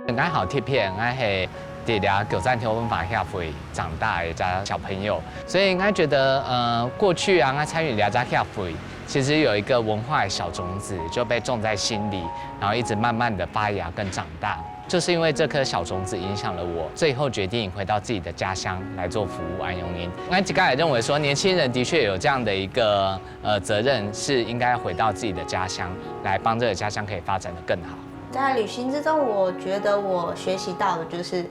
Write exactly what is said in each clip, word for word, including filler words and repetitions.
𠊎好特別，𠊎係在這九站田文化協會長大的一隻小朋友，所以𠊎覺得，呃，過去啊，𠊎參與這隻協會，其實有一個文化的小種子就被種在心裡，然後一直慢慢的發芽跟長大。就是因為這顆小種子影響了我，最後決定回到自己的家鄉來做服務。恁樣，𠊎自家也認為說，年輕人的確有這樣的一個，呃，責任，是應該回到自己的家鄉，來幫這個家鄉可以發展得更好。在旅行之中，我覺得我學習到的就是，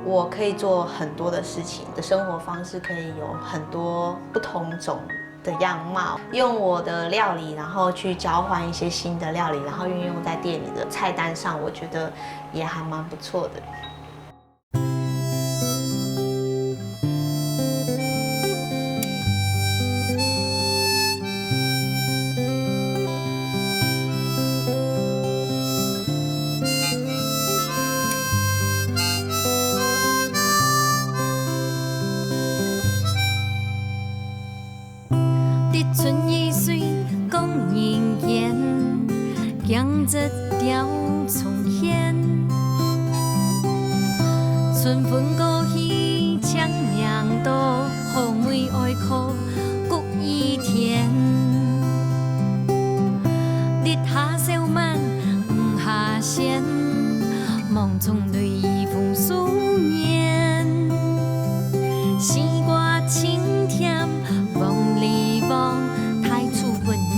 我可以做很多的事情，的生活方式可以有很多不同種的樣貌。用我的料理，然後去交換一些新的料理，然後運用在店裡的菜單上，我覺得也還蠻不錯的。 立春雨水光人間，景色調重現。春分過去，清明到，雨水哀哭谷雨田。日下小滿，黃下仙，望中淚雨紅樹年。西瓜清甜， 黃梨黃，大樹溫暖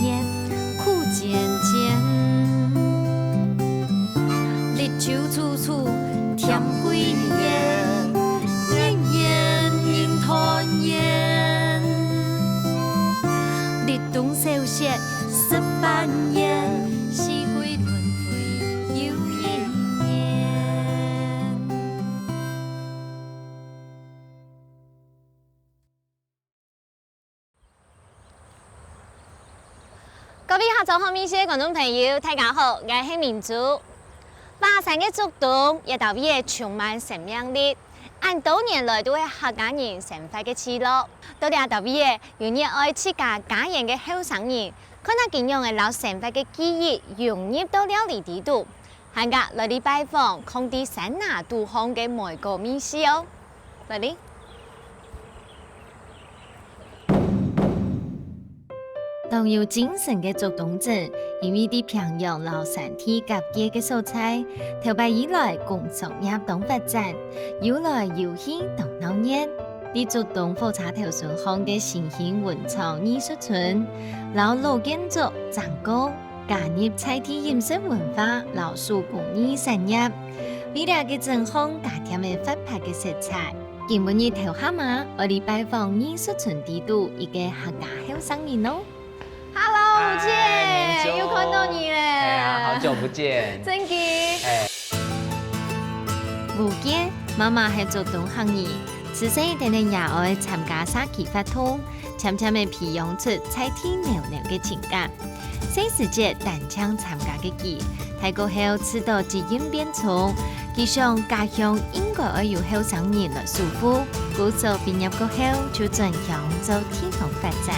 苦煎煎。綠洲處處添桂圓，年年人團圓。立冬小雪食萬年，四季輪迴又一年。 各位客庄好味緒个觀眾朋友，大家好，𠊎係明珠。華山个竹東，這兜位仔充滿生命力，恁多年來都係客家人生活个聚落。到這兜位仔，有熱愛自家家園个後生人，看下佢仰仔摎生活个記憶融入到料理裡肚。 還過來這拜訪，囥在山林肚項个梅果味緒哦。來哩！當有精神个竹東鎮，因為在平洋摎山地交界个所在，頭擺以來工商業當發展，遊來遊去當鬧熱。在竹東火車頭脣項个新興文創藝術村，摎老建築、蒸糕、 加入在地飲食文化摎手工藝產業，為這个鎮項加添了活潑个色彩。今晡日頭下嘛，愛來拜訪藝術村裡肚一個客家後生人哦。Hello，吳姐，嗨，明珠。又看到你了。哎呀，好久不見。真的。哎。吳姐，媽媽係竹東客人，自細等等爺哀參加社區活動，漸漸仔培養出在地扭扭个情感。 細時節單淨參加个佢，大過後試著職業變重，佢想家鄉應該愛有後生人來守護，故所畢業過後就轉鄉做地方發展。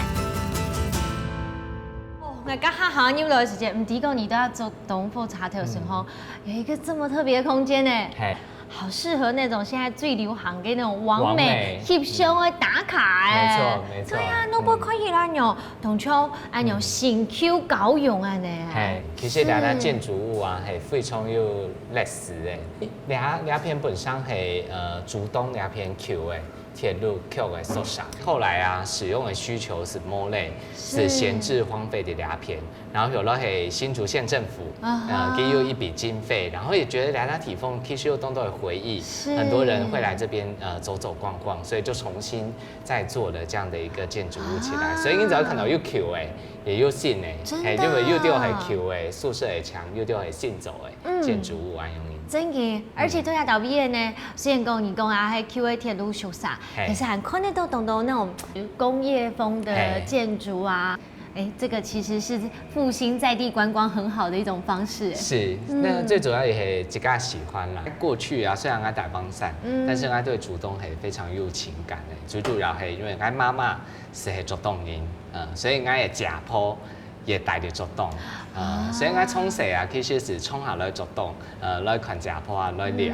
哦，𠊎這下行入來个時節，毋知講你到竹東火車頭脣吼，有一個這麼特別的空間呢。嘿。 好適合那種現在最流行的那種網美，網美翕相个打卡欸。沒錯，沒錯。對啊，那不可以啦喏，當像恁樣新舊交融恁樣。嘿，其實這兜建築物啊，嘿，非常有歷史欸。這，這片本身係，呃，竹東這片舊个鐵路局个宿舍，後來啊，使用的需求係無咧，係閒置荒廢的這片。 然後有了嘿新竹縣政府，啊哈。呃，給予一筆經費，然後也覺得這兜地方其實有當多的回憶，是。很多人會來這邊，呃，走走逛逛，所以就重新再做了這樣的一個建築物起來。啊。所以你只要看到有舊个，也有新个，真的。嘿，因為有兜係舊个，宿舍个牆，有兜係新做个，嗯。建築物恁樣。真的，而且對啊，倒畢業呢，雖然講你講啊，還舊个鐵路宿舍，嘿。可是還看得到當多那種工業風的嘿。建築啊。 哎，這個其實是復興在地觀光很好的一種方式。是，嗯。那最主要也係自家喜歡啦。過去啊，雖然𠊎大棒山，嗯。但是𠊎對竹東係非常有情感的，最主要係因為𠊎媽媽係竹東人，嗯，所以𠊎个姐婆也帶到竹東。呃，所以𠊎從細啊，其實係從下來竹東，呃，來看姐婆啊，來尞。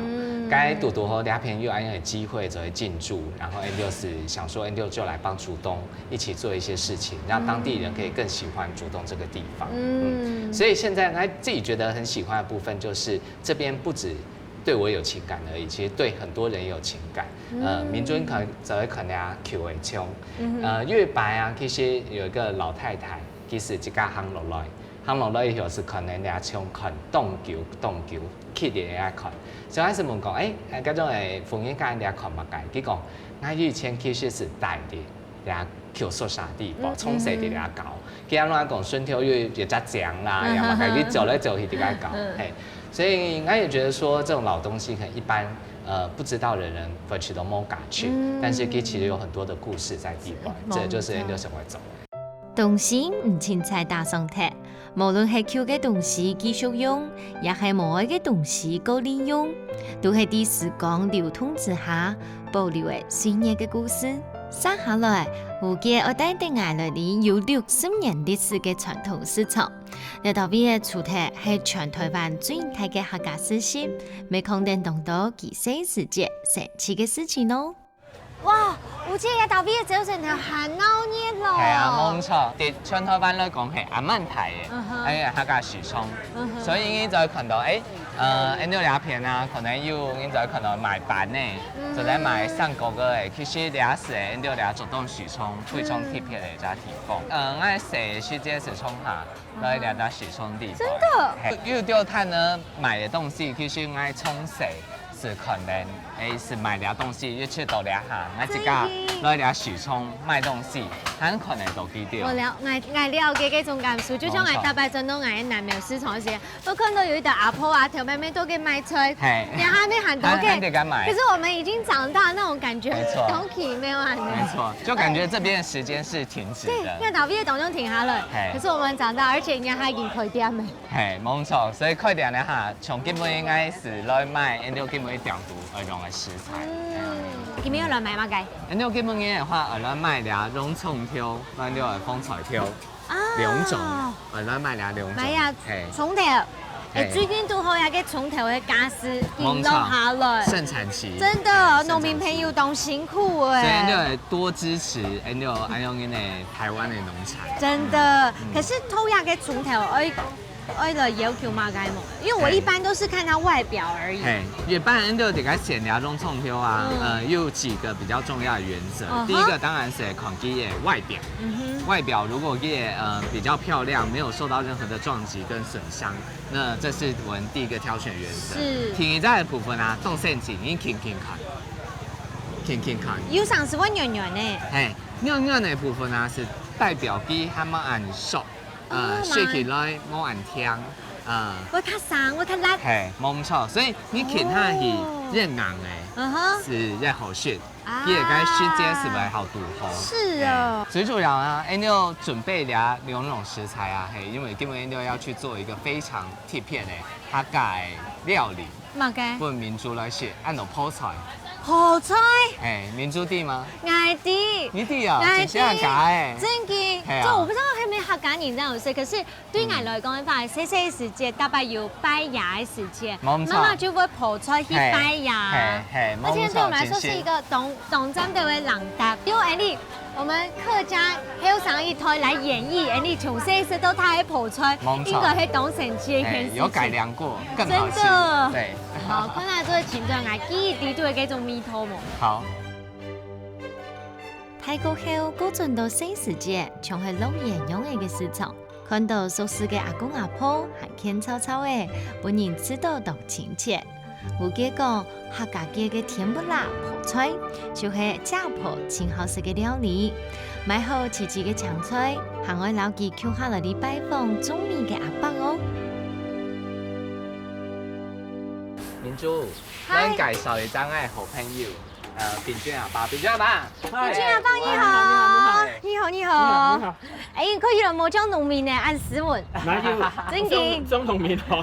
該堵堵好這片有恁樣个機會做得進駐，然後𠊎兜係想說，𠊎兜就來幫竹東一起做一些事情，讓當地人可以更喜歡竹東這個地方。嗯，所以現在𠊎自己覺得很喜歡的部分就是這邊不止對我有情感而已，其實對很多人也有情感。呃，明珠可能就會看到舊个牆，呃，有一擺啊，其實有一個老太太，其實自家行落來，行落來以後係看到這牆看當久當久，企在遐看。所以𠊎係問講，欸，該種个婦人家你在看麼个？佢講，𠊎以前其實係戴的。 這舊宿舍地方，從細在這搞。佢安怎講，順頭有一隻井啦，然後佢走來走去在該搞，嘿。所以𠊎也覺得說，這種老東西可能一般，呃，不知道的人會覺得無價值，但是佢其實有很多的故事在地方，這就是𠊎兜想愛做的。東西毋清彩打爽忒， 無論係舊个東西繼續用，也係無愛个東西過利用，都係在時光流動之下保留个歲月个故事。接下來，吳姐愛帶等𠊎來到有六十年歷史个傳統市場。這搭位个除忒係全臺灣最大个客家市集，乜看等當多佢細時節神奇个事情哦。 哇，吳姐，這搭位个朝晨頭還鬧熱咯。係啊，無錯，在全臺灣來講係還蠻大个，哎呀，客家市場。所以你就會看到，欸，呃，𠊎兜這片啊，可能有，你就會看到賣粄个，就在賣生果个，其實這係𠊎兜這竹東市場非常特別个一隻地方。呃，𠊎細時節係從下來這隻市場地方。真的？嘿，有兜攤呢賣个東西，其實𠊎從細 係可能，欸，係賣這東西，一直到這下，𠊎自家來這市場賣東西，還可能到佢兜。𠊎了，𠊎，𠊎了解這種感受，就像𠊎逐擺轉到𠊎个南苗市場時，𠊎看到有一兜阿婆啊，頭尾尾都在賣菜，嘿，然後還沒喊到，還，還在該賣。可是我們已經長大，那種感覺，沒錯，當奇妙啊！沒錯，就感覺這邊的時間是停止的。對，那倒閉的當中停下來，嘿，可是我們長大，而且人家他已經開店了。 嘿，無錯，所以開店呢哈，從今晡日𠊎係來賣𠊎兜今晡日店肚愛用个食材。嗯，今晡日來賣麼个？𠊎兜今晡日个話，愛來賣這蝹蟲豆，還有个紅菜豆，啊，兩種，愛來賣這兩種。賣呀，嘿，蟲豆，欸，嘿，最近堵好該个蟲豆个價數，無錯，下來，盛產期，真的，嘿，農民朋友當辛苦欸。所以𠊎兜愛多支持𠊎兜恁樣个台灣个農產。真的，可是偷下个蟲豆，哎， 愛來要求麼个無？因為我一般都是看它外表而已。嘿，一般人都在該選這蝹蟲豆啊，嗯，呃，有幾個比較重要的原則。嗯哼。第一個當然是看佢个外表，嗯哼，外表如果佢个，呃，比較漂亮，沒有受到任何的撞擊跟損傷，那這是我們第一個挑選原則。是。第二隻个部分啊，當然係你近近看，近近看。有常時會軟軟个。嘿，軟軟个部分啊，係代表佢還無恁熟。 呃，哦，食起來無恁甜，呃，會較生，會較辣。嘿，無錯，所以你近下去，哦，越硬个，嗯哼，係越好食，啊，佢个時節係會好堵好。是哦。嘿，最主要啊，𠊎兜準備這兩種食材啊，嘿，因為今晡日𠊎兜要去做一個非常特別个客家个料理。 麼个？分明珠來食，安到泡菜。泡菜？嘿，明珠知嗎？𠊎知。你知啊？𠊎知。真係客家个。真个。嘿啊。就我不知道係毋係客家人這樣說，可是對𠊎來講的話，細細个時節，逐擺有拜爺个時節，無錯，媽媽就會泡菜去拜爺。嘿，嘿，嘿，而且對我們來說是一個當，無錯，真是。當讚个一個禮節。就恁樣， 我們客家後生一代來演繹，恁樣從細食到大个泡菜，無錯，應該係當神奇个一件事情。哎，有改良過，更好吃。真的。對。好，看來這個青春啊，記憶裡肚个這種味道無？好。大過後，過轉到細時節，像係樂園樣个市場。 看到熟事个阿公阿婆還健操操仔，分人試著當親切。吳姐講，客家節个甜不辣泡菜，就係姐婆盡好食个料理。買好齊齊个青菜，還愛摎佢㧡下來去拜訪種米个阿伯哦。明珠，嗨。來介紹一下𠊎好朋友。呃，炳俊阿爸，炳俊阿爸。炳俊阿爸，你好。你好，你好。你好，你好。哎，看起來無像農民呢，恁斯文。哪有？正經。像，像農民哦，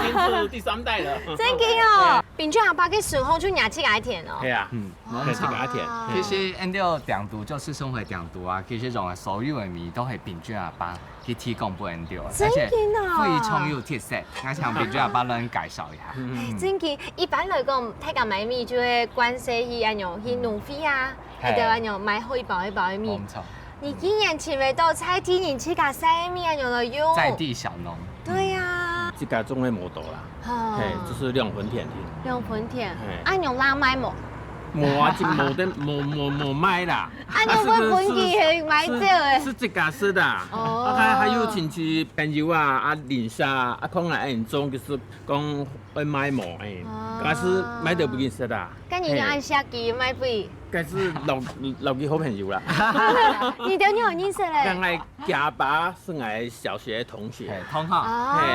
已經是第三代了。正經哦。炳俊阿爸个時候就拿這个田哦。係啊，嗯，哦，這个田。哇。其實，𫣆兜定都就係生活定都啊，其實用个所有个米都係炳俊阿爸去提供分𫣆兜，而且非常有特色。正經哦。𠊎想炳俊阿爸來介紹一下。哎，正經，一般來講，大家買米就會慣勢去恁樣，去農會啊， 係。佢兜恁樣買好一包一包个米。無錯。你竟然尋得到在地人自家曬个米恁樣來用。在地小農。對啊。自家種个無多啦，哦。嘿，就是兩分田地。兩分田，嘿。恁樣罅賣無？無啊，就無得，無，無，無賣啦。恁樣會分佢去買走欸。啊，是，是，是自家食的啊。哦。啊，還，還有親戚朋友啊，啊，鄰舍啊，啊，看𠊎恁樣種，就是講會賣無，哎，哦。但是賣得分佢食啊。該你就恁惜佢，賣分佢。 該係摎，摎佢好朋友啦。你兜仰般認識咧？𠊎个阿爸係𠊎小學同學。嘿，同學。哦。嘿，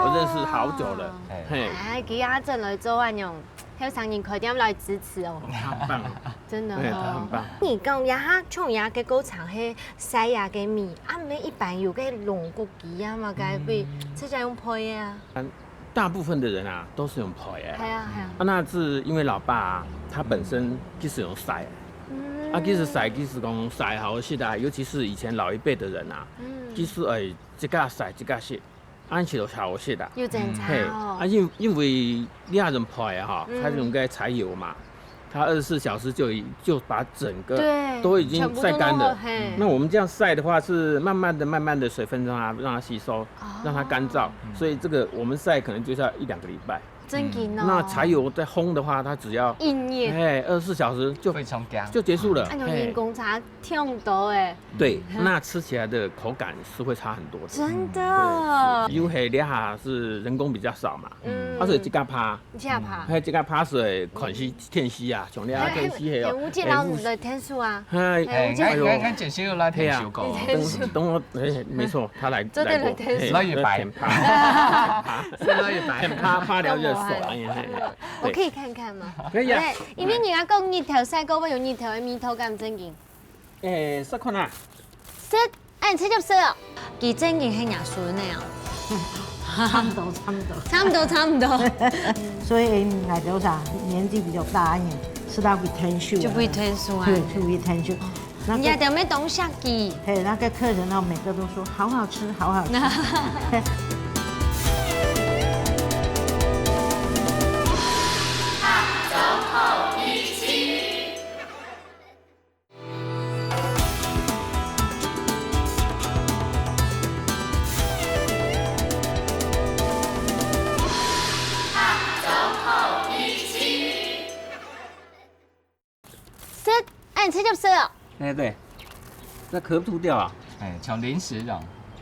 我認識好久了。嘿。嘿。哎，佢也正來做恁樣，後生人開店來支持哦。他很棒。真的哦。對，他很棒。你講這下，像這个過程係曬這个米，啊，毋係一般有个農穀機啊嘛，該會，嗯。直接用焙个啊。嗯。 大部分的人啊，都是用焙个。係啊，係啊。啊，那是因為老爸啊，他本身就是用曬个。嗯。啊，其實曬，其實講曬好食啊，尤其是以前老一輩的人啊，嗯。其實，哎，自家曬，自家食，恁樣就好食啊。有精差哦。嘿，啊，因，因為你那種焙啊，哈，嗯。它用个柴油嘛， 它二十四小時就已，就把整個對，都已經曬乾了。全部都弄好，嘿。那我們這樣曬的話，是慢慢的、慢慢的水分讓它，讓它吸收，哦。讓它乾燥。嗯。所以這個我們曬可能就是要一兩個禮拜。正經哦。那柴油在烘的話，它只要，一夜。哎，二十四小時就，非常乾。就結束了。哎喲，嘿。人工差忒多欸。對，嗯。那吃起來的口感是會差很多的。真的。嗯，對，是。因為這下是人工比較少嘛，嗯。啊，所以這个怕 你聽下怕。嘿，這个怕水款式天時啊，像你啊，天時係哦。哎，有這人來𢯭手啊。嘿，哎，哎喲。𠊎，𠊎，𠊎之前有來𢯭手過。嘿，啊，有，嘿，等，等我，哎，沒錯，他來，做得來𢯭手。來過，嘿，來一擺。天怕，是來一擺。天怕，怕了就手啊，哎，嘿，嘿。我可以看看嗎？可以啊。對，因為你要講日頭，曬過會有日頭的味道，敢正經？哎，試看啊。食 哎，你直接食哦。佢正經係若孫个哦。差不多，差不多。差不多，差不多。所以，嗯，𠊎兜啥，年紀比較大一點，食到會𢯭手啊。就會𢯭手啊。對，就會𢯭手。哦，那個，你也得愛當惜佢。嘿，那個客人哦，每個都說：「好好吃，好好吃。」食，哎，你直接食哦。哎，對，這殼吐掉啊。哎，像零食一樣。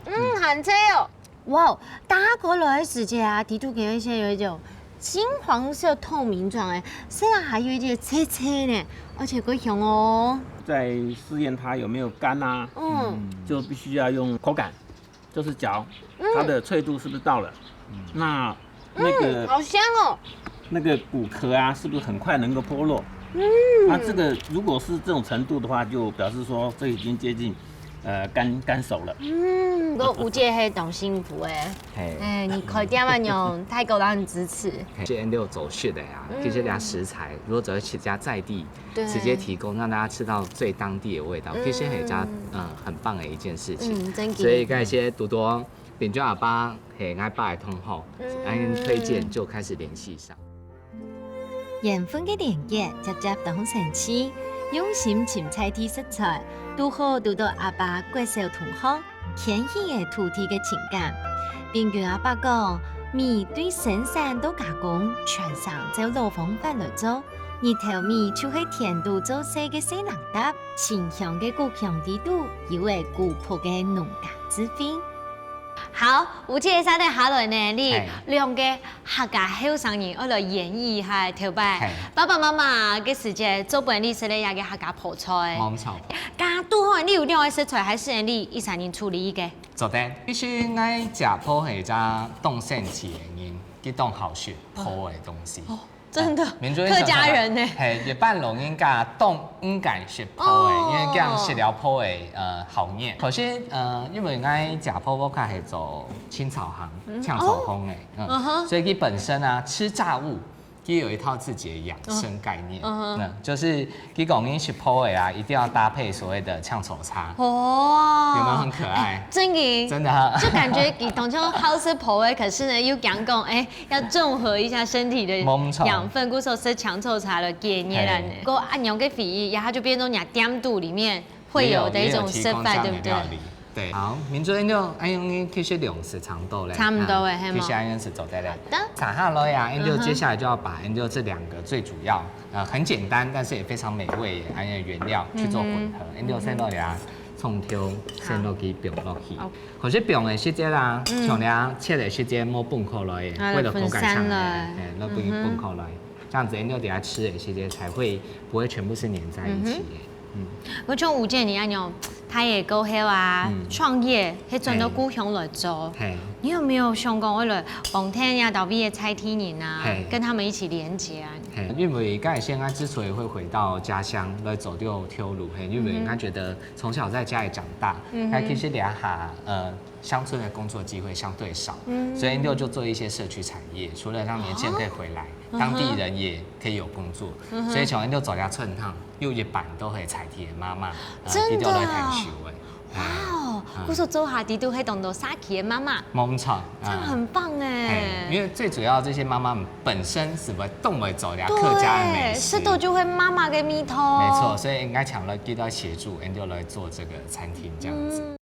嗯，很脆哦。哇哦，打開來个時節啊，裡肚感覺像有一種金黃色透明狀的，雖然還有一點脆脆呢，而且夠香哦。再試驗它有沒有乾啊，嗯。就必須要用口感，就是嚼，嗯。它的脆度是不是到了？嗯。那，那個，嗯，好香哦。那個骨殼啊，是不是很快能夠剝落？嗯。那這個如果是這種程度的話，就表示說這已經接近，呃，乾，乾熟了。嗯，毋過有姐係當幸福欸。嘿。哎，你開店恁樣，大家都恁支持。嘿，這𫣆兜做食个啊，嗯。其實這食材，如果只要自家在地，對。直接提供，讓大家吃到最當地的味道，嗯。其實也是，呃，很棒的一件事情。嗯，真的。所以感謝多多，炳俊阿爸，嘿，𠊎爸个同學，嗯。恁樣推薦就開始聯繫上。緣分个連結，輒輒當神奇。用心尋在地食材，拄好堵到阿爸國小同學，牽起个土地个情感。炳俊阿爸講，米對生產到加工，全程照老方法來做。 日頭米就係田肚做事个細人搭，清香个穀香裡肚，有个古樸个農家智慧。好，有這个三个下來呢，你，嘿。兩个客家後生人愛來演繹一下頭擺，嘿。爸爸媽媽个時節做分你食个這个客家泡菜。無錯。加拄好，你有兩个食材，還係你一儕人處理个？做得，其實𠊎姐婆係一隻當神奇个人，佢當好食泡个東西。哦。真的，明珠客家人呢。係，一般老人家當毋敢食烰个，哦。因為這樣食了烰个，呃，好噎。可是，呃，因為𠊎姐婆屋下係做青草行，嗯，青草行个，哦。嗯，嗯哼。所以佢本身啊，吃炸物，佢有一套自己的養生概念。嗯，嗯哼。嗯，就是佢講你食烰个啊，一定要搭配所謂的青草茶。哦。有沒有很可愛？哎，真的。真的啊。就感覺佢當初好食烰个，可是呢，又講講，哎， 要綜合一下身體的養分，故所食青草茶个建議啦。係。不過恁樣个回憶，然後就變成你店肚裡面會有的一種食法，也有，也有提供這樣的料理。對不對？對，好，明珠，恁樣，恁樣你其實量係差不多咧。差不多誒，啊，係無？其實恁樣係做得咧。好的。接下來啊，恁樣接下來就要把恁樣這兩個最主要，呃，很簡單，但是也非常美味，恁樣原料去做混合。嗯哼。恁樣先落去啊，蔥頭，先落去，放落去。好。 可是放个時節啦，嗯。像你啊，切个時節莫分開來个，啊，為了口感上來，分散了。嘿，那分，嗯哼。分開來，這樣子，你等下吃个時節才會不會全部是黏在一起的。嗯哼。嗯。我像吳姐你恁樣，她也過後啊，嗯。創業，還轉到故鄉來做。嘿。嘿。你有沒有想過未來幫襯呀，到位个在地人啊，嘿。跟他們一起連結啊？嘿，因為剛才先安之所以會回到家鄉來做這條路，嘿，因為嗯哼。他覺得從小在家裡長大，嗯哼。那其實這下，呃， 鄉村的工作機會相對少，嗯。所以六就做一些社區產業，除了讓年輕人可以回來，哦。當地人也可以有工作，嗯哼。所以從六做了村堂，有一半都係在地个媽媽，呃，真的哦。佢就來退休个。哇哦，嗯。故所做下底都係當多社區个媽媽。沒錯，嗯。這樣很棒哎。嘿，因為最主要這些媽媽們本身係會當會做這客家的美食。對，食到就係媽媽个味道。沒錯，所以應該搶了，給到協助，and就來做這個餐廳這樣子。嗯。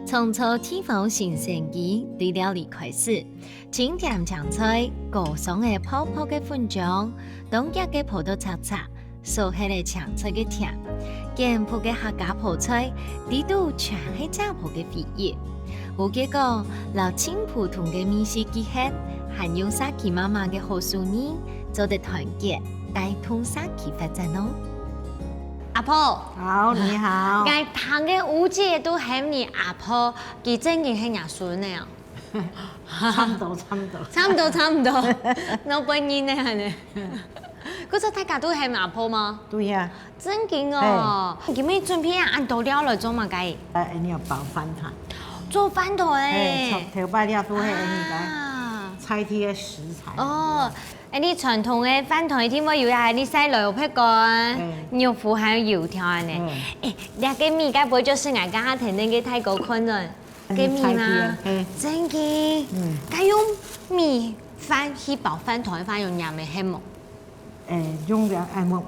創造地方新生機，對料理開始。清甜青菜、高香个烰烰个粉漿，當遽个烰到赤赤，所忒个青菜个甜，簡樸个客家烰菜，裡肚全係姐婆个回憶。吳姐講，摎盡普通个味緒結合，還用社區媽媽个好手藝，做得團結，帶動社區發展哦。阿婆， 好，你好。𠊎聽个吳姐都喊你阿婆，佢正經係若孫呢哦。差不多，差不多。差不多，差不多。老輩人呢，恁呢。可是大家都喊阿婆嗎？對呀。正經哦。嘿。你們準備啊，恁多料來做麼个？哎，你要包飯團。做飯團哎。嘿，頭，頭擺料都係恁呢个。啊。在地个食材。哦， 哎，你傳統个飯團一定會有呀，你曬蘿蔔乾、嗯。肉脯還有油條恁呢。嗯。哎，這个米該不會就係𠊎剛剛聽那個大哥看个，嗯，該米嗎？菜底啊，嘿。正經。嗯。該用米飯去包飯團，飯用黏个係無？哎，用个，哎，無。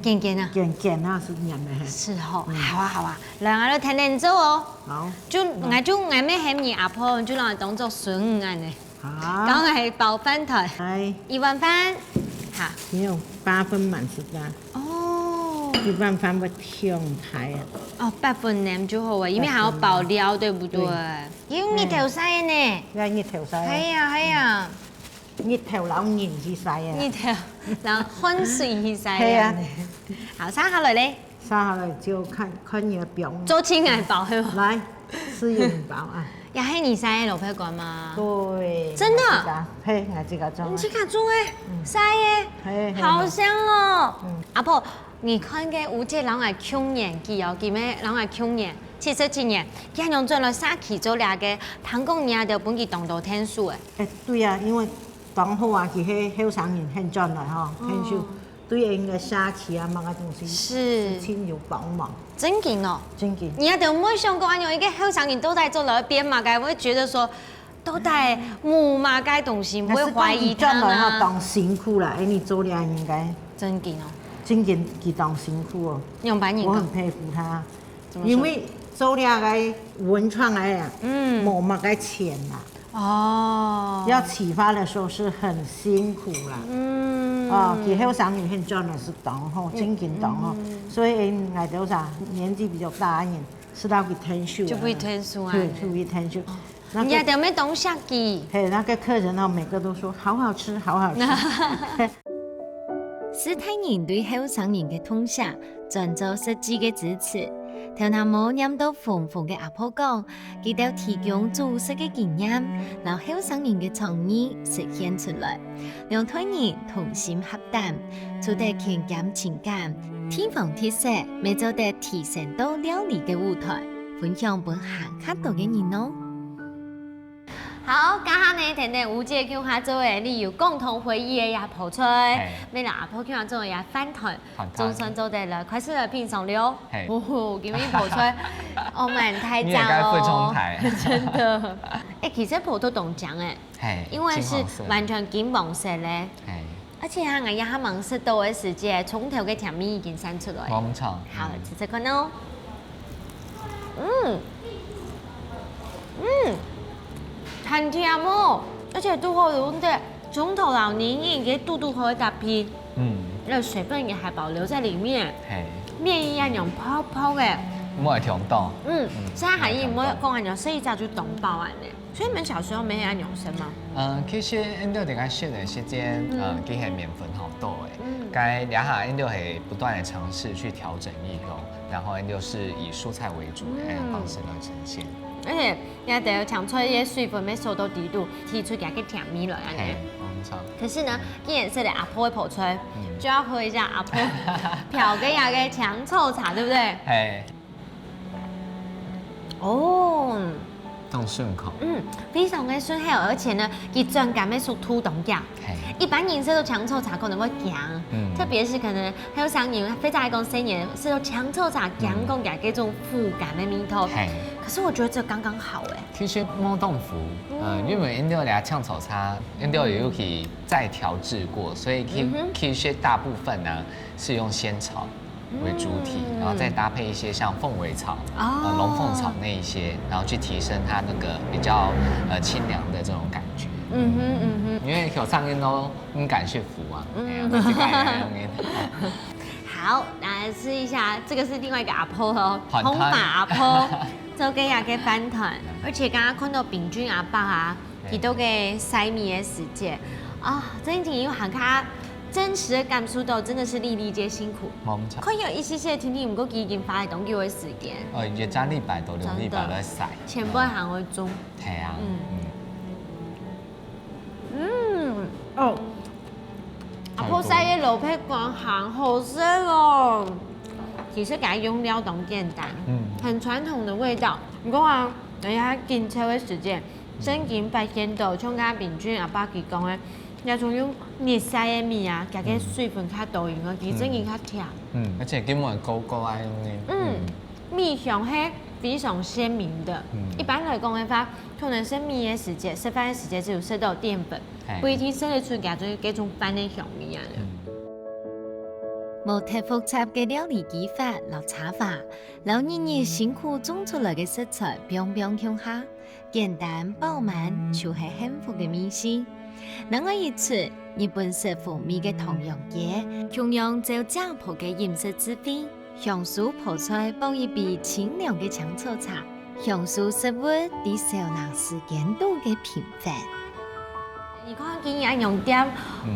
捲捲啊。捲捲啊，係黏个，嘿。係吼，嗯。好啊，好啊，來，𠊎來聽聽做哦。好。就，嗯。𠊎就，𠊎乜喊你阿婆，就摎𠊎當做孫女恁呢。 好。講个係包飯團。哎。一碗飯。哈。沒有，八分滿是吧？哦。一碗飯會忒大啊。哦，八分滿就好啊，因為還要包料，八分滿。對不對？對。因為日頭曬个呢。嗯。要日頭曬啊。係啊，係啊。日頭摎人去曬啊。日頭，摎汗水去曬啊。係啊。好，續下來咧。 續下來就看，看你个表。做清來包，係無？來，試用包啊。也係你曬个蘿蔔乾嗎？對，真的？𠊎自家，嘿，𠊎自家種个。你自家種个？嗯。曬个？嘿，嘿，好香哦。嗯。阿婆，你看該吳姐摎𠊎共年紀哦，佢乜摎𠊎共年，七十幾年，佢還用轉來社區做這个，聽講你也得分佢當多𢯭手誒。哎，對啊，因為當好啊，佢係後生人肯轉來吼，哦。𢯭手。 對𠊎个社區啊，麼个東西，是。盡有幫忙。正經哦。正經。你也都無想過，恁樣一個後生人到底做了變麼个，會覺得說，到底無麼个東西，會懷疑他嗎？但是講佢轉來吼，當辛苦啦，哎，你做了應該。正經哦。正經，佢當辛苦哦。仰般形講？我很佩服他，怎麼說？因為做了个文創个啊，嗯。無麼个錢啦。 哦。要啟發的時候是很辛苦啦。嗯。哦，佢後生人肯轉來係當好，嗯，正經當好。嗯。所以，哎，𠊎兜儕年紀比較大一點，係愛去𢯭手啊。就分𢯭手啊。對，就分𢯭手。哦。那個，人家都沒東西給。嘿，那個客人哦，每個都說：「好好吃，好好吃。」 係大人對後生人个痛惜，轉做實際个支持，頭那毛染到紅紅个阿婆講，佢兜提供煮食个經驗，摎後生人个創意實現出來，兩代人同心合擔，除忒勤儉情感，地方特色乜做得提升到料理个舞台，分享分還較多个人哦。 好，這下呢，跈等吳姊共下做个，你有共同回憶个這泡菜，乜摎阿婆共下做个這飯糰，總算做得來，開始來品嚐了。哦吼，今晡日泡菜，哦，蠻大隻哦，你也該會沖台，真的。哎，其實泡菜當靚哎，因為是完全金黃色嘞。 而且啊，𠊎這下吂食著个時節，蔥頭个甜味已經散出來。無錯。好，試試看哦。嗯，嗯，很甜哦，而且堵好有該蔥頭摎泥泥个堵堵好个搭配。嗯，那水分也還保留在裡面。嘿，麵一樣有泡泡个，無會忒多。嗯，所以還有沒有講啊？你說一隻就當飽啊呢？ 所以你們小時候乜恁樣食嗎？嗯，其實𫣆兜在該食个時間，嗯，其實麵粉好多誒。嗯，該這下𫣆兜係不斷的嘗試去調整一個，然後𫣆兜是以蔬菜為主的方式來呈現。而且，你看，等於搶出來一些水分，沒收到底肚，提出來个甜味了，恁樣。嘿，沒錯。可是呢，既然是阿婆个泡菜，就要喝一下阿婆調个那個薑醋茶，對不對？嘿。 哦，當順口。嗯，非常个順口，而且呢，佢轉甘个速度當遽。嘿，一般人食著薑醋茶可能會驚，嗯，特別是可能後生人，非常愛講細人，食著薑醋茶驚講起來該種苦甘个味道。嘿，可是我覺得這剛剛好哎。其實無當苦，呃，因為𫣆兜這薑醋茶，𫣆兜有去再調製過，所以其，其實大部分呢是用仙草 為主體，然後再搭配一些像鳳尾草、呃龍鳳草那一些，然後去提升它那個比較呃清涼的這種感覺。嗯哼嗯哼，因為有上面都很感謝福啊，哎呀，那是蓋好。好，來吃一下，這個是另外一個阿婆哦，紅髮阿婆，做个這個飯糰，而且剛剛看到炳君阿伯啊， 佢兜个曬米个時節，啊，真正有還較真實个感受到，真的是粒粒皆辛苦。無錯。可以有一些些聽聽，毋過佢已經花了當久个時間。呃，一隻禮拜到兩禮拜來曬。前輩還會種。係啊，嗯，哦，阿婆曬个蘿蔔乾還好食哦。其實佢用料當簡單，嗯，很傳統的味道。毋過啊，人家緊湊个時間， 正經發現到，像剛剛炳君阿伯佢講个，這種用日曬个米啊，佢个水分較多，因為佢正經較甜。嗯，而且根本高高啊，用个。嗯，米香係非常鮮明的。一般來講个話，可能食米个時節，食飯个時節只有食到澱粉，不一定食得出佢種該種飯个香味啊。無忒複雜个料理技法摎炒法，摎日日辛苦種出來个食材放放共下， 簡單飽滿就係幸福个味緒。另外一齣，日本式風味个唐揚雞，共樣照阿婆个飲食智慧，享受泡菜傍一杯清涼个薑醋茶，享受食物在燒冷時間肚个平凡。你看今日恁樣店，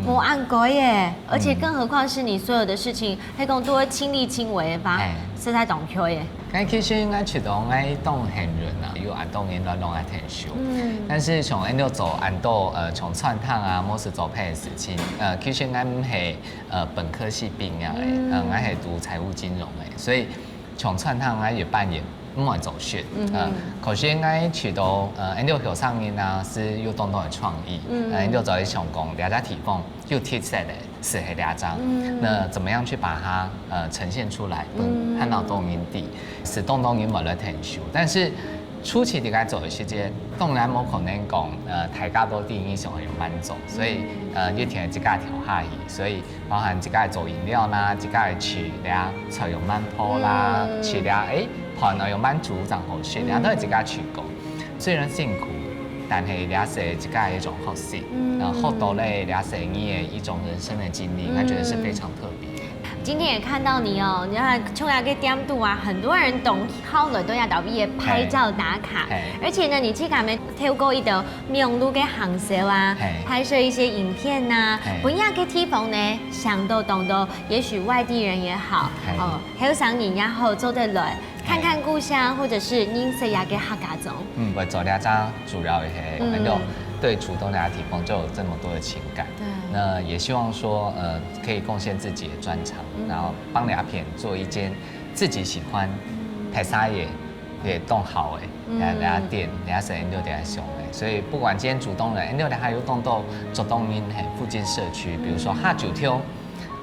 無恁該耶，而且更何況是你所有的事情，係講都會親力親為个吧，實在當好耶。 該其實𠊎覺得𠊎當幸運啊，有恁多人來摎𠊎𢯭手。嗯，但是像恁樣做恁多呃，像餐廳啊，或是做別个事情，呃，其實𠊎毋係呃本科系畢業个，呃，𠊎係讀財務金融个，所以像餐廳𠊎一般也毋會做事。呃，可是𠊎覺得呃，恁樣後生人啊，係有當多个創意，呃，恁樣做得想講，這隻地方有特色个， 係係這隻。那怎麼樣去把它呃呈現出來，分還有當多人知，係當多人會來𢯭手。但是初期在該做个時節，當然無可能講呃大家都知你想愛仰般做，所以呃一定愛自家調下去，所以包含自家做飲料啦，自家去試這菜仰般泡啦，試這誒飯愛仰般煮正好食，這都係自家試過。雖然辛苦，但係這係自家个一種學習，然後獲得了這係你个一種人生的經歷，𠊎覺得是非常特別。今天也看到你哦，你看像這個店肚啊，很多人都好來到這位个拍照打卡，而且呢，你自家乜透過一個網路个行銷啊，拍攝一些影片吶，分這個地方呢，想到當多，也許外地人也好，哦，後生人也好，做得來看看故乡，或者是認識這个客家庄。嗯，我做這隻主要也係，嗯很多對竹東這个地方就有這麼多的情感。對那也希望說，呃，可以貢獻自己的專長，嗯然後幫這片做一間自己喜歡，拍啥也也動好哎，嗯那那店，那生意就得想哎。所以不管今天竹東人，哎，你還有動到竹東人嘿附近社區，比如說下九條，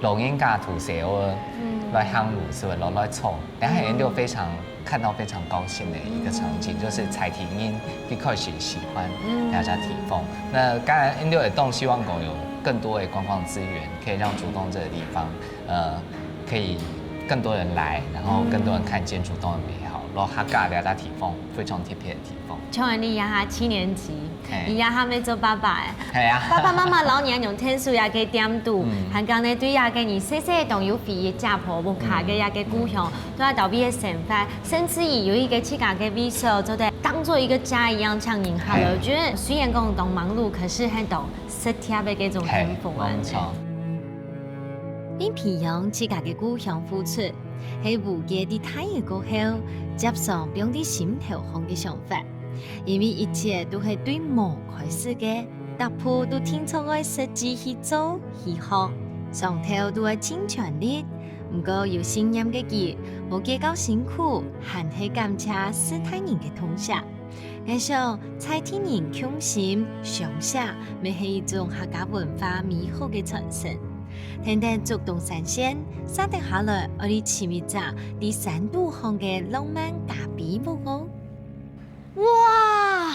老人家土社會，嗯來行路是不是？來來走，然後也就非常看到非常高興的一個場景，就是在地人一開始喜歡嗯那家地方。那當然，因為也希望講有更多的觀光資源，可以讓竹東這個地方，呃，可以更多人來，然後更多人看見竹東的美好，然後客家這个地方非常特別的地方。像你這下七年級，嘿你這下還沒做爸爸哎。係啊，爸爸媽媽摎你用天數這个點度嗯，還講呢對這个你細細當有回憶家婆屋下个這个故鄉，對啊，到位个生活，甚至於有一个自家个位所，做得當做一个家一樣，像人客了。嘿我覺得雖然講當忙碌，可是還當實貼的這種嘿幸福啊。沒錯。為培養自家个故鄉付出，係吳傑在大學過後，接上放在心頭項个想法。因為一切都係對無開始个，逐步都定著愛實際去做、去學，上頭都愛盡全力。毋過有信念个佢，無計較辛苦，還係感謝世大人个痛惜。 𠊎想，在地人共心相惜，乜係一種客家文化美好个傳承。跈等竹東山線，煞得下來愛去尋一隻在山肚項个浪漫咖啡屋哦。哇，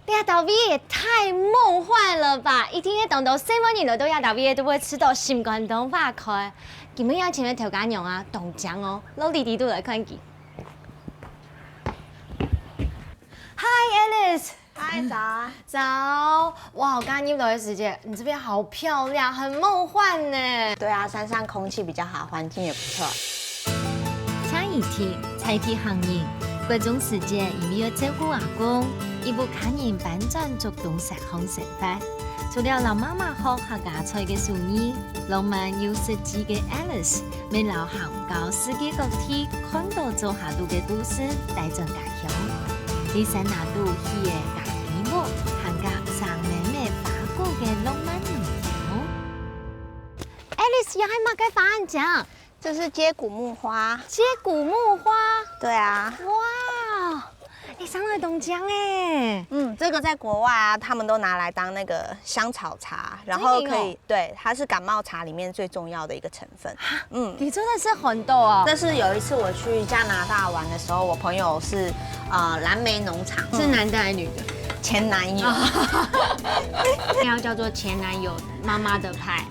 這搭位也太夢幻了吧！一定係當多細妹人來到這搭位都會試著心肝當花開。今晡日邀請个頭家娘啊，當靚哦，落地地都來看佢。 Hi Alice，嗨，早啊！早！哇，我剛入來的時間，你這邊好漂亮，很夢幻呢。對啊，山上空氣比較好，環境也不錯。請一聽，在地行人，國中時節因為愛照顧阿公，一屋下人搬轉竹東山項生活。除了摎媽媽學客家菜个手藝，浪漫又實際个Alice，乜摎行到世界各地看到做下肚个故事帶轉家鄉。在山林肚起个咖啡屋，還加生滿滿花果个浪漫味道。Alice，這係麼个花恁靚？這是接骨木花。接骨木花。對啊。哇，哎，生來當靚哎。嗯，這個在國外啊，他們都拿來當那個香草茶，然後可以，真的哦對，它是感冒茶裡面最重要的一個成分。嗯。你真的是很多哦。這是有一次我去加拿大玩的時候，我朋友是呃藍莓農場，是男的還是女的？前男友。那要叫做前男友媽媽的派。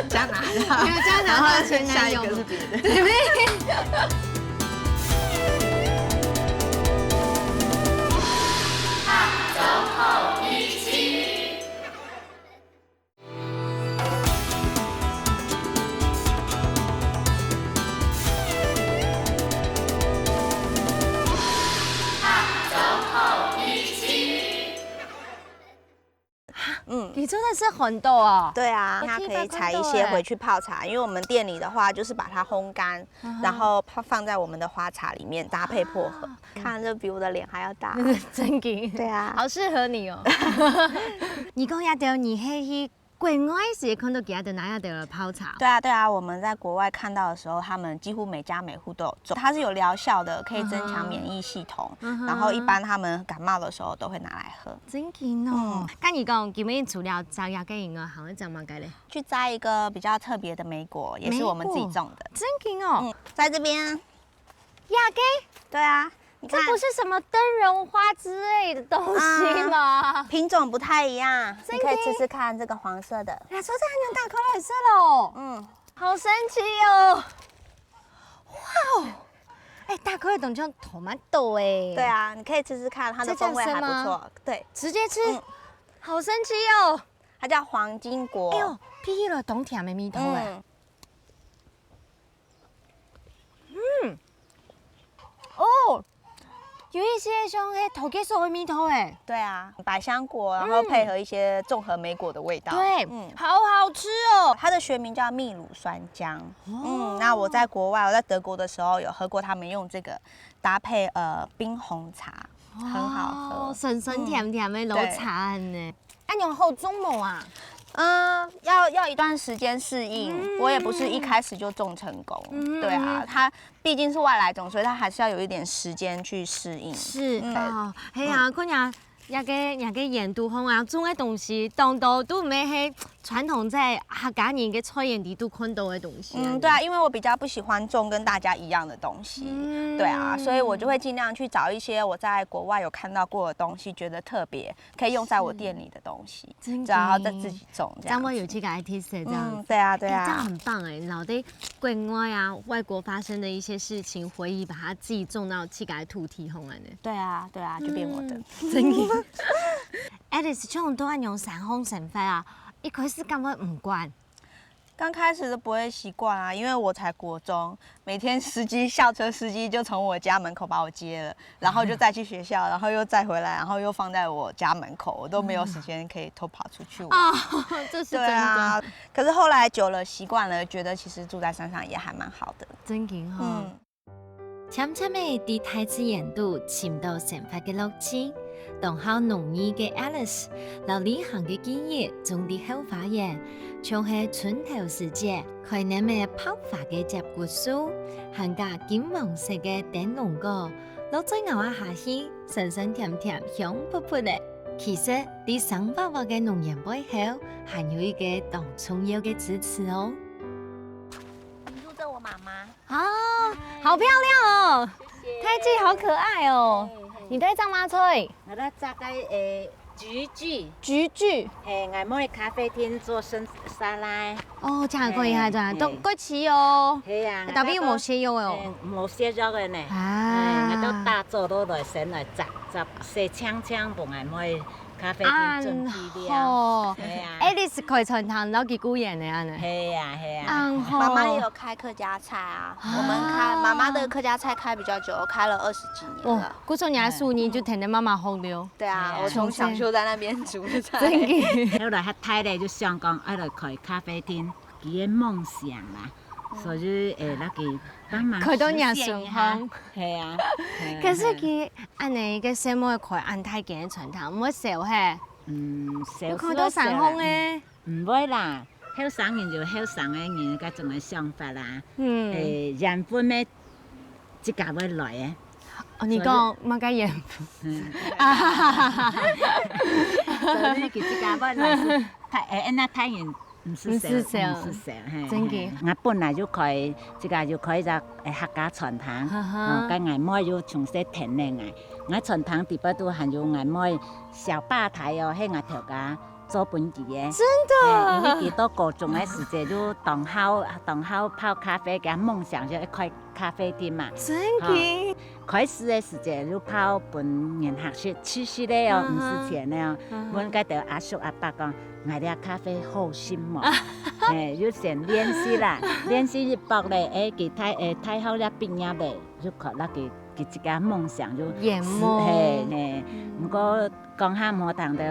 加拿大。没有加拿大前男友然後下一個是別人。對不對？嗯。你真的是很多哦。對啊，我它可以採一些回去泡茶，因為我們店裡的話就是把它烘乾，然後泡放在我們的花茶裡面搭配薄荷，看這比我的臉還要大。真的，對啊。好適合你哦。你講這兜你係去國外時看到佢兜拿這兜來泡茶。對啊，對啊，我們在國外看到的時候，他們幾乎每家每戶都有種。它是有療效的，可以增強免疫系統。嗯哼然後一般他們感冒的時候都會拿來喝。真緊哦。跟你講，今晡日除了摘這个以外，還會摘麼个咧？去摘一個比較特別的莓果，也是我們自己種的。真緊哦。嗯，在這邊。這个，對啊，你看。這不是什麼燈籠花之類的東西嗎？品種不太一樣，真的你可以吃吃看這個黃色的。呀，說這還能打開來食咯。嗯，好神奇哦！哇哦！哎，打開來當像tomato哎。對。啊，你可以吃吃看，它的風味還不這叫什麼錯。對，直接吃，嗯好神奇哦！它叫黃金果。哎呦，鼻起來當甜的味道哎。嗯，哦，有一些像那个土雞手的味道哎。对啊，百香果，然后配合一些综合莓果的味道。对，嗯，好好吃哦。它的学名叫秘鲁酸浆。嗯，那我在国外，我在德国的时候有喝过他们用这个搭配呃冰红茶，很好喝。哦，酸酸甜甜的老茶呢。那你有后种吗啊？嗯，要要一段时间适应，我也不是一开始就种成功。对啊，它毕竟是外来种，所以它还是要有一点时间去适应。是啊，嘿啊，姑娘，那个那个园肚吼啊，种个东西，当多都毋係傳统在客家人个菜园里肚看到个东西。嗯，对啊，因为我比较不喜欢种跟大家一样的东西，嗯对啊，所以我就会尽量去找一些我在国外有看到过的东西，觉得特别可以用在我店里的东西，真的然后再自己种这样子。这样会有这个 idea 这样子。嗯，对啊，对哎，这样啊。很棒哎！老弟，国外啊，外国发生的一些事情，回忆把它自己种到自己的土地红啊呢。对啊，对啊，就变我的。真的。Alice，像都按用山上生活啊，一开始感觉毋慣，刚开始都不会习惯啊，因为我才国中，每天司机校车司机就从我家门口把我接了，然后就再去学校，然后又再回来，然后又放在我家门口，我都没有时间可以偷跑出去玩。哦，这是真的，对啊，可是后来久了习惯了，觉得其实住在山上也还蛮好的。真的哈。嗯，漸漸个在大自然肚尋到生活个樂趣。當好農藝个 Alice，摎旅行个記憶種在後花園，像係春頭時節開淰个白花个接骨樹，還加金黃色个燈籠果，落嘴咬啊下去，酸酸甜甜，香噴噴个。其實，在生活化个農園背後，還有一個當重要个支持哦。你住这我妈妈。啊，好漂亮哦！太极好可爱哦！你在种么个菜？我在这个诶橘子，橘子。嘿，我们咖啡厅做生沙拉。哦，这样可以哈，这样嘿都过期哦。系啊，特别有无洗肉哦？嘿，无洗肉个呢。啊哎，我都打早都来先来摘，摘洗清清，分我们咖啡厅准备了。哦，系啊，哎，你是开餐厅，然后几久远的安呢？系啊，系啊。嗯吼，妈妈也有开客家菜啊，我们开妈妈的客家菜开比较久，开了二十几年哦了。，故所你还数年就听你妈妈好了。对啊，哎我从小就在那边煮菜。真的。后来他太太就想讲，爱来开咖啡厅，佢个梦想啦，所以诶，那个帮忙开到廿实现一下顺风。系啊。可是佢安尼个細妹开安太间个餐厅，毋会少嘿。嗯，少有看到散风诶。毋会啦，后生人有后生个人个种个想法啦。嗯，诶，缘分咩，自家会来个。哦，你讲么个缘分？所以佢自家会来是太，诶，那太人毋是少，毋是少毋是少，嘿。真的嘿我本来就开，自家就开只诶客家餐厅，哈哈哦，跟外妹又从事田园个，我餐厅底背都还有外妹小吧台哦，迄我头家做本地个。真嘿因为的，佢到高中个时节就当好当好泡咖啡，佢个梦想就开咖啡店嘛。真的。开始个时节就泡分人客食，试食个哦，嗯哼毋使钱个哦。嗯哼问该兜阿叔阿伯讲，买了咖啡好心无？嘿，就先练习啦，练习一百咧，诶，佢太诶太好了毕业咧，就靠那个佢自家梦想就圆梦嘿嘿。毋过讲下无谈到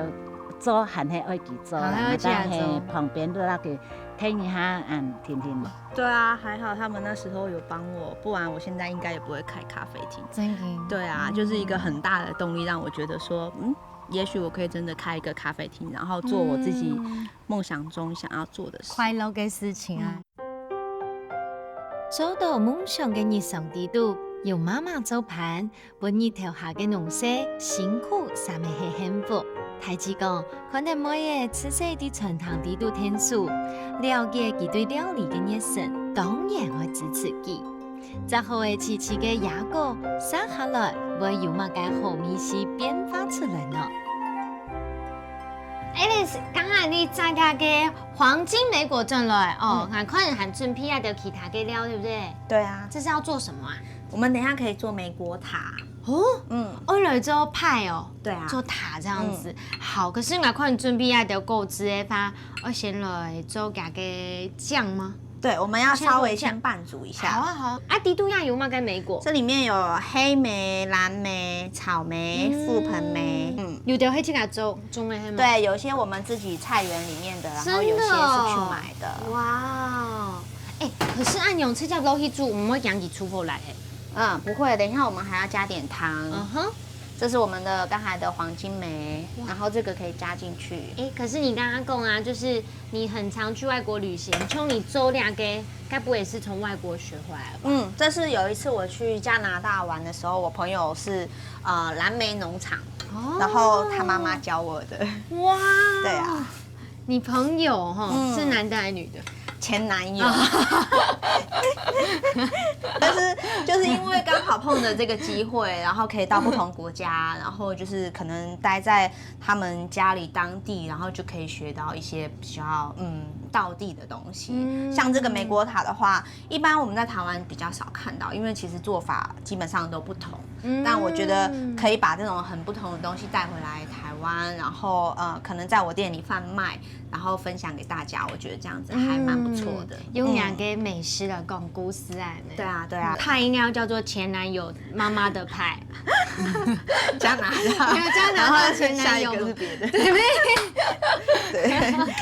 做，还系爱佢做啦，还要这样做但嘿旁边都那个听一下，嗯，听听。对啊，还好他们那时候有帮我，不然我现在应该也不会开咖啡厅。真的。对啊，就是一个很大的动力，让我觉得说，嗯，也许我可以真的开一个咖啡厅，然后做我自己嗯梦想中想要做的事。快乐个事情啊。做到夢想个日常底肚，有媽媽做伴，分日頭下个農事，辛苦煞乜係幸福。太子講，看到妹仔出色在餐廳底肚𢯭手，了解佢對料理个熱忱，當然會支持佢。摘好个萋萋个野果，續下來會有麼个好味緒變化出來呢？ Alice，剛剛你摘个个黃金莓果轉來哦，𠊎看還準備一兜其他个料，對不對？对啊，這是要做什麼啊？我们等一下可以做莓果塔。哦，嗯，哦，來做派哦，对啊，做塔這樣子。好，可是𠊎看準備一兜果汁个話，我先來做加个醬嗎？對，我們要稍微先拌煮一下。好啊，好啊。啊，底肚也有麼个莓果？這裡面有黑莓、藍莓、草莓、覆盆莓。嗯，有的係自家種，種个係嗎？對，有一些我們自己菜園裡面的，然後有些是去買的。真的哦。哇哦。哎，可是恁樣直接落去煮，毋會驚佢臭好來欸？嗯，不會，等一下我們還要加點糖。嗯哼。這是我們的剛才的黃金莓，哇。然後這個可以加進去。哎，可是你剛剛講啊，就是你很常去外國旅行，像你做這個，該不會是從外國學回來的吧？嗯，這是有一次我去加拿大玩的時候，我朋友是，呃，藍莓農場，哦。然後他媽媽教我的。哇。對啊。你朋友哈，嗯。是男的還是女的？前男友。但是就是因為剛好碰着這個機會，然後可以到不同國家，然後就是可能待在他們家裡當地，然後就可以學到一些比較，嗯，道地的東西。嗯。像這個莓果塔的話，一般我們在台灣比較少看到，因為其實做法基本上都不同。嗯。但我覺得可以把這種很不同的東西帶回來台灣，然後，呃，可能在我店裡販賣，然後分享給大家，我覺得這樣子還蠻不錯的。嗯，用兩個美食來講故事啊。嗯。對啊，對啊。它應該要叫做前男友媽媽的派。加拿大。沒有，加拿大前男友嘛。然後下一個是別的。對，沒。對。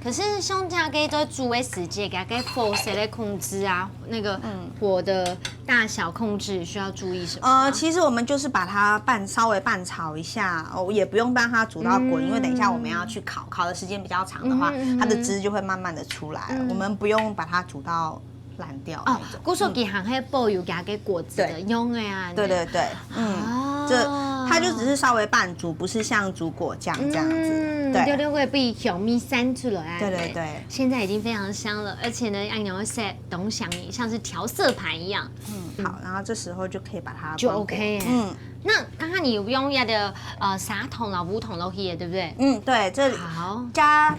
可是像這樣个在煮个時節，該个火勢个控制啊，那個，嗯。火的大小控制需要注意什麼嗎？呃，其實我們就是把它拌，稍微拌炒一下，哦，也不用讓它煮到滾，嗯。因為等一下我們要去烤，烤的時間比較長的話，嗯哼，嗯哼。它的汁就會慢慢地出來，嗯。我們不用把它煮到爛掉那種。哦，故所佢還係保有佢个果子的，對。用个啊，對，對，對，嗯。哦。這，它就只是稍微拌煮，不是像煮果醬這樣子。嗯，對。就會被香味散出來啊。對，對，對。現在已經非常香了，而且呢，按鈕色當香，像是調色盤一樣。嗯，好，然後這時候就可以把它就關火。OK欸。嗯。那剛剛你有用那個，呃，砂糖摎烏糖落去的，對不對？嗯，對，這好。加，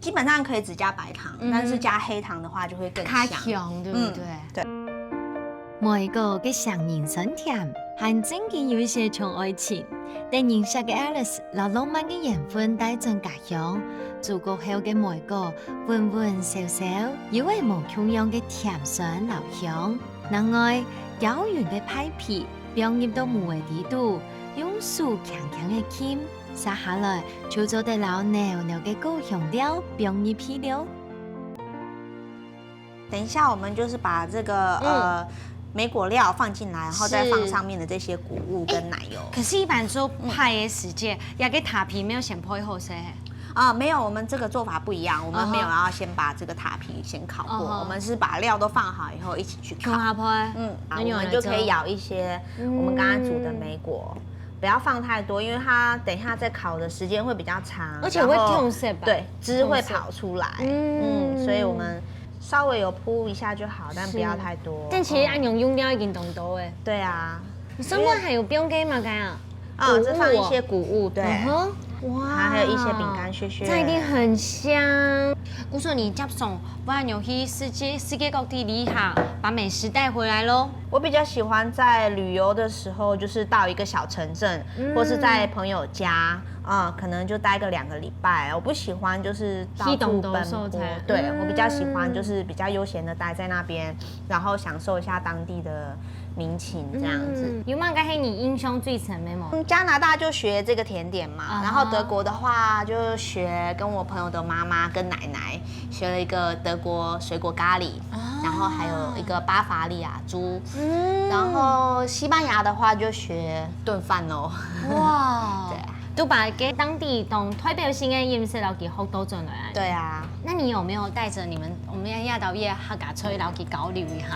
基本上可以只加白糖，嗯哼。但是加黑糖的話就會更香。較香，對不對？嗯，對。梅果个香味酸甜，還真經有一些像愛情。得人惜个Alice摎浪漫个緣分帶轉家鄉，煮過後个梅果，溫溫燒燒，有位無共樣个甜酸摎香。另外，攪勻个派皮放入到模个底肚，用手輕輕个撳，續下來就做得摎濃濃个果香料放入去了。等一下，我們就是把這個，嗯。呃，莓果料放進來，然後再放上面的這些穀物跟奶油。是。欸，可是一般做派个時節，嗯。這個塔皮沒有先配好勢？啊，沒有，我們這個做法不一樣，我們沒有要先把這個塔皮先烤過，嗯哼。我們是把料都放好以後一起去烤。共下配。嗯，啊，那你有來做？我們就可以舀一些我們剛剛煮的莓果，嗯。不要放太多，因為它等一下在烤的時間會比較長，而且會然後，褪色吧？對，汁會跑出來。褪色。嗯。嗯，所以我們稍微有鋪一下就好，但不要太多。是。但其實恁樣用料已經當多欸。對啊。你上面還有放个麼个啊？哦，這放一些穀物，對。嗯哼。哇。它還有一些餅乾屑屑。這一定很香。故所你接上，不然你去世界，世界各地旅行，把美食帶回來咯。我比較喜歡在旅遊的時候，就是到一個小城鎮，嗯。或是在朋友家，啊，可能就待個兩個禮拜。我不喜歡就是到處奔波，去當多所在。對，嗯。我比較喜歡就是比較悠閒的待在那邊，然後享受一下當地的民情這樣子。嗯，有麼个係你印象最深的無？嗯，加拿大就學這個甜點嘛，啊哈。然後德國的話就學跟我朋友的媽媽跟奶奶學了一個德國水果咖喱。 啊。然後還有一個巴伐利亞豬。嗯。然後西班牙的話就學燉飯咯。哇。對啊。都把該當地當代表性个飲食摎佢學到轉來啊。對啊。那你有沒有帶著你們，我們亞洲个客家菜摎佢交流一下？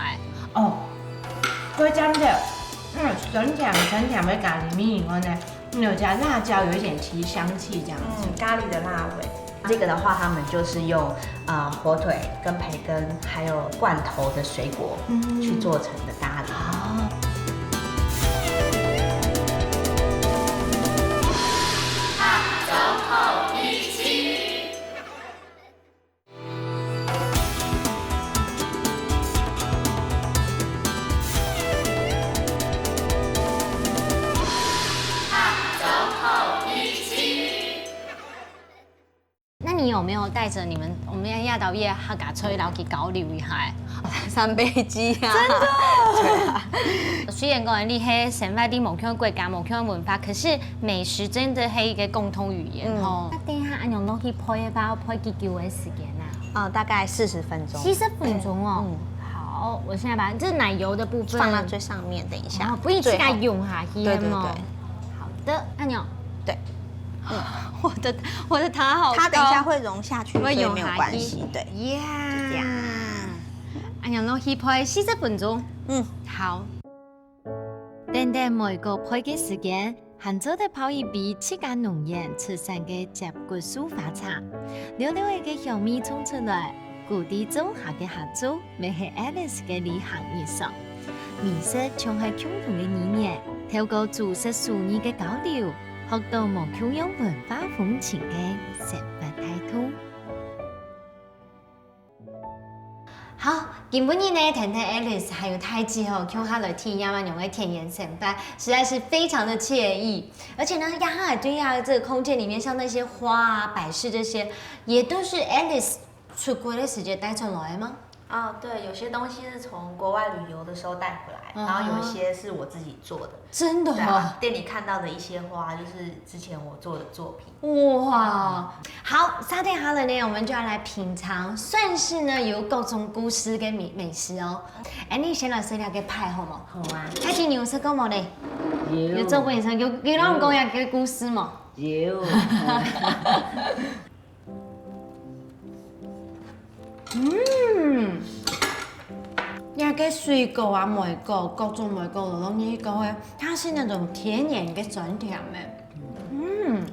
哦，過正个，嗯，酸甜酸甜个咖哩味以外呢， 嗯，有加辣椒，有一點提香氣這樣子。嗯，咖喱的辣味。這個的話，他們就是用，呃，火腿跟培根，還有罐頭的水果，嗯。去做成的咖喱。哦。那你有沒有帶著你們，我們要到一些客家菜，然後去交流一下。三杯雞啊！真的。雖然講你係生活在無共國家、無共文化，可是美食真的係一個共同語言吼。那等一下恁樣落去配个話，配幾久个時間啊？呃，大概四十分鐘。四十分鐘哦。好，我現在把這奶油的部分放到最上面，等一下。哦，不一起給它湧下去，對對對。好的，恁樣。對。我的我的塔好高。它等一下會融下去，會所以沒有湧下去。關係。對。 Yeah，這樣。恁樣落去配四十分鐘。嗯，好。等等梅果配个時間，還做得泡一杯自家農園出產个接骨酥花茶，溜溜个香味衝出來，谷底種下个合作，乜係Alice个旅行日常。美食像係共同个語言，透過煮食手藝个交流，學到無共樣文化風情个生活態度。 好，今晡日呢，甜甜 Alice 還有太子吼，共下來體驗恁樣个田園生活，實在是非常的愜意。而且呢，亞哈爾對亞這個空間裡面，像那些花啊、擺飾這些，也都是 Alice 出國的時間帶出來的嗎？哦，對，有些東西是从国外旅游的时候带回来，嗯哼然后有一些是我自己做的。真的哦。对啊，店里看到的一些花，就是之前我做的作品。哇，好，續等下來呢，我們就要來品嚐，算是呢有各種故事跟美美食哦。哎，你先來試下个派好無？好啊，太子，你有食過無咧？有有做過，你說有有人講一個故事無？有，嗯，那個水果啊，梅果，各種梅果，摎你講个，它是那種甜甜个酸甜的。嗯，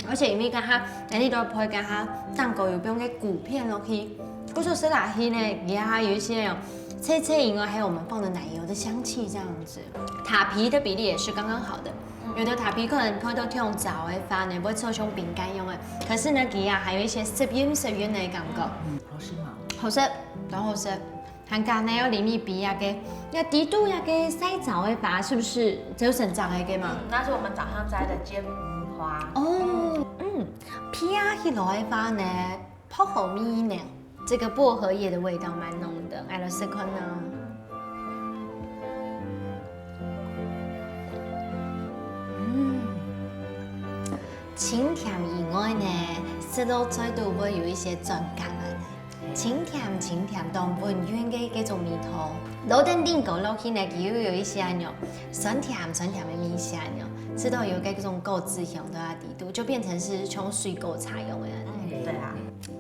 而且因為剛剛，哎，你都配跟它蛋糕有用个谷片落去，故所食落去呢，也還有一些哦，脆脆以外，還有我們放的奶油的香氣這樣子。塔皮的比例也是剛剛好的，有的塔皮可能配到忒燥个話呢，會做像餅乾樣个，可是呢，佢啊還有一些濕潤濕潤的感覺。嗯，好吃嗎？好食，當好食。還加呢，有裡面比那個，那底肚那個曬燥个花，是不是？就生長个嘛。嗯，那是我們早上摘的煎鱼花。哦，嗯，皮啊，起來个話呢，薄荷味呢，這個薄荷葉的味道蠻濃的，來試看呢。嗯，清甜以外呢，食落嘴都會有一些酸感啊。 清甜清甜，當溫潤个這種味道。落等頂高落去呢，佢又有一些恁樣酸甜酸甜个味緒恁樣，食到有該種果子香到啊底肚，就變成是像水果茶樣个恁樣。嗯，對啊。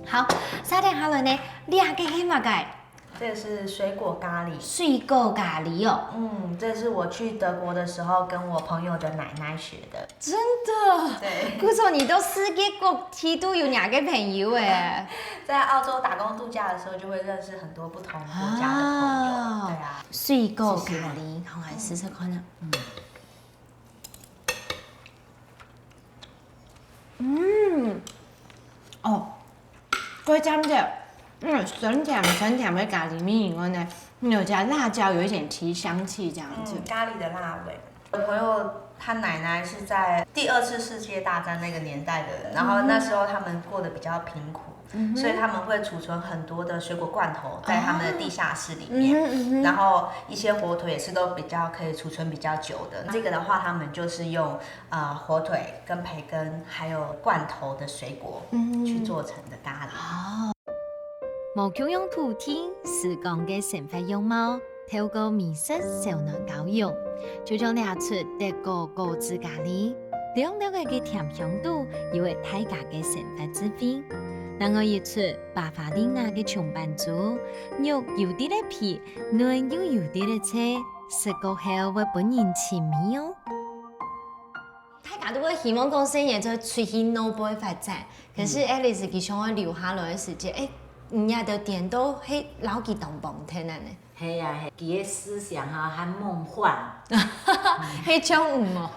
好，續等下來呢，這個係麼个？這個是水果咖喱。水果咖喱哦。嗯，這是我去德國的時候跟我朋友的奶奶學的。真的？對。故所你都世界各地都有你个朋友哎。在澳洲打工度假的時候，就會認識很多不同國家的朋友。啊對啊。水果咖喱，好，來試試看啊。嗯，哦，過讚个，嗯，酸甜酸甜个咖喱味以外呢，有加辣椒，有一點提香氣這樣子。嗯，咖喱的辣味。我朋友他奶奶是在第二次世界大戰那個年代的人，然後那時候他們過得比較貧苦，所以他們會儲存很多的水果罐頭在他們的地下室裡面，然後一些火腿也是都比較可以儲存比較久的。這個的話，他們就是用呃火腿跟培根還有罐頭的水果去做成的咖喱。無共樣土地、時光个生活樣貌，透過美食小暖交融，就像這出德國果子咖喱，亮亮个甜香度，又係大家个生活智慧。另外一出巴伐利亞个松板豬，肉有滴个皮，嫩又有滴个脆，食過後會分人尋味哦。大家都會希望講細人仔出去外背發展，可是 Alice 佢想愛留下來个時節，誒，你也都顛倒係摎佢當幫襯啊呢。係啊，係，佢个思想哈還夢幻，係像毋哦？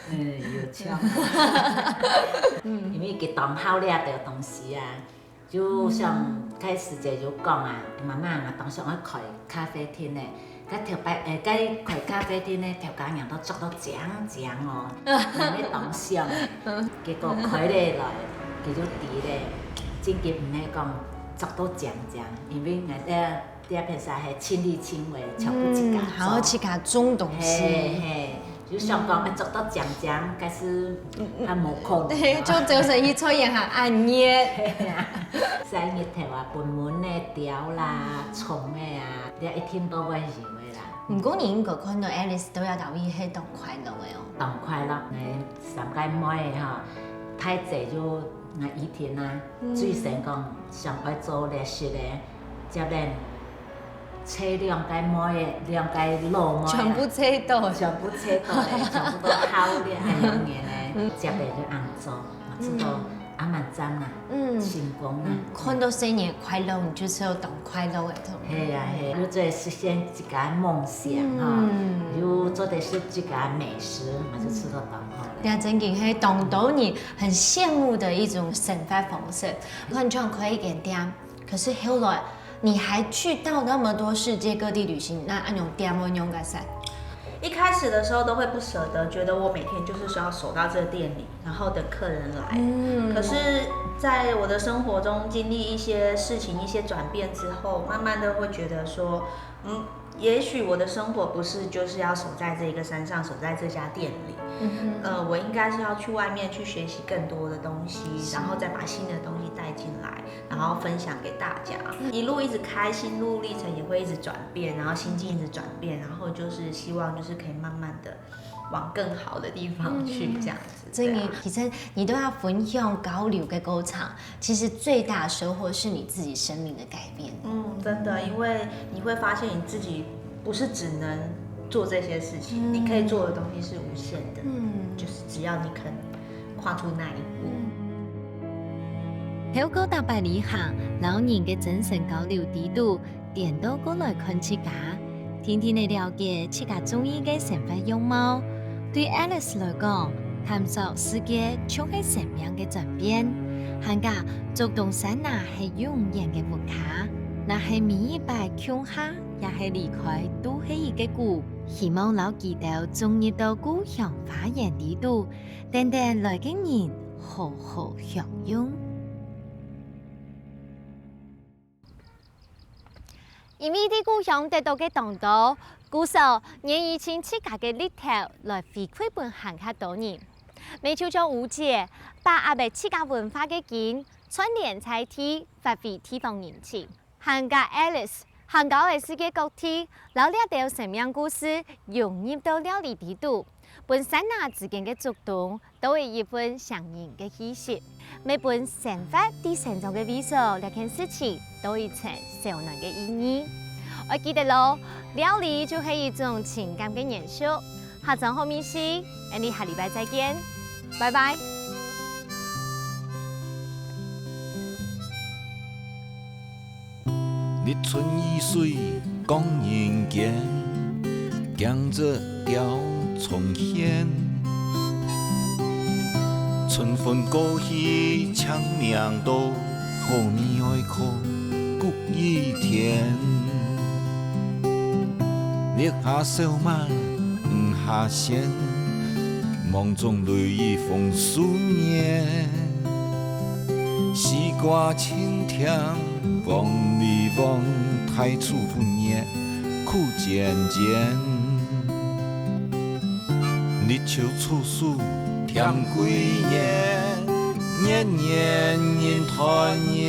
嗯，有像，因為佢當好這兜東西啊，就像開始姐就講啊，媽媽啊，當想愛開咖啡廳呢，該頭擺，誒，該開咖啡廳呢，頭家娘都著到靚靚哦，你當想，結果開了來，佢就知咧，緊急毋係講著到靚靚，因為𠊎兜這片係親力親為，全部自家做。嗯，還要自家種東西。嘿，嘿，就想講，嗯。啊，著到靚靚，該係，嗯，嗯。啊，無可能啊。對，就走神去抽煙還暗夜。嘿啊，曬日頭啊，分蚊仔、鳥啦、蟲仔啊，這一定都會有的啦。毋過你應該看到 Alice 都要等於係當快樂的哦。當快樂，𠊎三個妹仔吼，大姐就𠊎以前啊，嗯。最先講想愛做律師的，接等 揣兩個妹仔，兩個老妹仔，全部揣到。全部揣到咧，全部都好咧，恁樣个咧，嗯。接等就恁做，做到嗯。阿滿讚啦，嗯。成功啦。嗯，看到細人快樂，你就係有當快樂个，對不對？係啊，係啊，又再實現自家个夢想哈，嗯。又做得食自家个美食，嘛就食到當好咧。這真經係當多人很羨慕的一種生活方式。看像開一間店， 可是後來你還去到那麼多世界各地旅行，該恁樣店會仰結煞？一開始的時候都會不捨得，覺得我每天就是需要守到這個店裡，然後等客人來。嗯。可是在我的生活中經歷一些事情、一些轉變之後，慢慢的會覺得說，嗯，也許我的生活不是就是要守在這個山上，守在這家店裡。嗯哼。呃，我應該是要去外面去學習更多的東西，是。然後再把新的東西帶進來。 然後分享給大家。嗯。一路一直開，心路歷程也會一直轉變，然後心境一直轉變，然後就是希望就是可以慢慢地往更好的地方去，嗯。這樣子，真的，對啊。其實你都要分享交流的過程，其實最大的收穫是你自己生命的改變。嗯，真的，因為你會發現你自己不是只能做這些事情，嗯。你可以做的東西是無限的，嗯。就是只要你肯跨出那一步。嗯。 透過逐擺旅行，摎人个真誠交流裡肚，顛倒過來看自家，定定仔了解自家中意个生活樣貌。對Alice來講，探索世界就係生命个轉變，還加竹東山林係永遠个屋下，若係每一擺共下，也係離開，都係一個故。希望摎佢兜種入到故鄉花園裡肚，等等來个人好好享用。 因為在故鄉得到个當多，故所願意盡自家个力頭來回饋分還較多人。乜就像吳姐，把握仔自家文化个根，串聯在地，發揮地方人情。還加Alice，行到个世界各地，摎這兜生命故事融入到料理裡肚，分山林之間个竹東 都有一份鄉人个氣息，乜分生活在成長个位所這件事情多一層燒暖个意義。愛記得咯，料理就係一種情感个延續。下轉好味緒，𠊎俚下禮拜再見，拜拜。 日春雨水降人間，驚蟄鳥蟲喧。春分過去青冥多，好味哀苦各一天。日下燒鰻魚蝦鮮，網中淚雨紅樹面。 西瓜清甜，黃梨黃，大廚分熱，苦煎煎。日秋處暑添桂圓，月圓人團圓。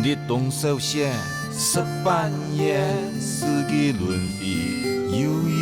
日冬小雪食粄圓，四季輪迴又一